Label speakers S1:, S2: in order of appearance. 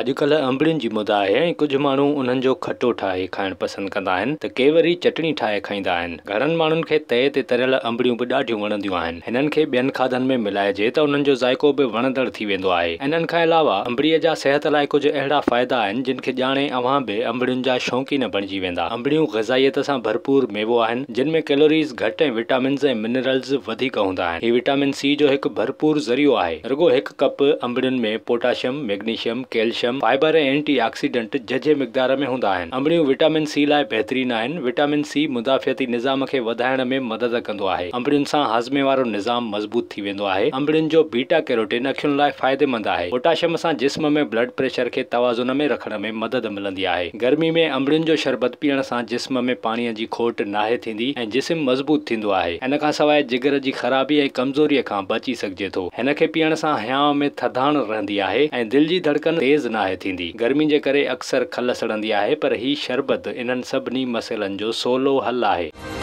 S1: اڄڪلهه انبڙين جي مد آهي ۽ ڪجهه ماڻهو انهن جو کٽو ٺاهي کائڻ پسند ڪندا آهن ته ڪي وري چٽڻي ٺاهي کائيندا آهن. گهڻن ماڻهن کي تئي تي تريل انبڙيون به ڏاڍيون وڻنديون آهن. هنن کي ٻين کاڌن ۾ ملائجي ته انهن جو ذائقو به وڻندڙ ٿي ويندو آهي. انهن کان علاوه انبڙيء جا صحت لاء ڪجهه اهڙا فائدا آهن جن کي ڄاڻي اوهان به انبڙين جا شوقين بڻجي ويندا. انبڙيون غذائيت سان ڀرپور ميوو آهن جن ۾ ڪيلوريز گهٽ ۽ وٽامنز ۽ منرلز وڌيڪ هوندا آهن. هي وٽامن سي جو هڪ ڀرپور ذريعو آهي. رڳو هڪ ڪپ انبڙين ۾ potassium, magnesium, calcium, fibre ۽ antioxidant جهجهي مقدار ۾ هوندا آهن. انبڙيون وٽامن سي لاء بهترين آهن. وٽامن سي مدافعتي نظام کي وڌائڻ ۾ مدد ڪندو آهي. انبڙين سان هاضمي وارو نظام مضبوط ٿي ويندو آهي. انبڙين جو بيٽا ڪيروٽين اکين لاء فائديمند آهي. پوٽاشيم سان جسم ۾ بلڊ پريشر کي توازن ۾ رکڻ ۾ مدد ملندي آهي. گرمي ۾ انبڙين جو شربت پيئڻ سان جسم ۾ پاڻي جي کوٽ ناهي ٿيندي ۽ جسم مضبوط ٿيندو آهي. ان کان سواء جگر جي خرابي ۽ ڪمزوري کان بچي سگهجي ٿو. هن کي پيئڻ سان هيانء ۾ ٿڌاڻ رهندي آهي ۽ دل جي ڌڙڪن تيز ناهي ٿيندي. گرمي جي ڪري اڪثر کل سڙندي آهي پر هي شربت انهن سڀني مسئلن جو سولو حل آهي.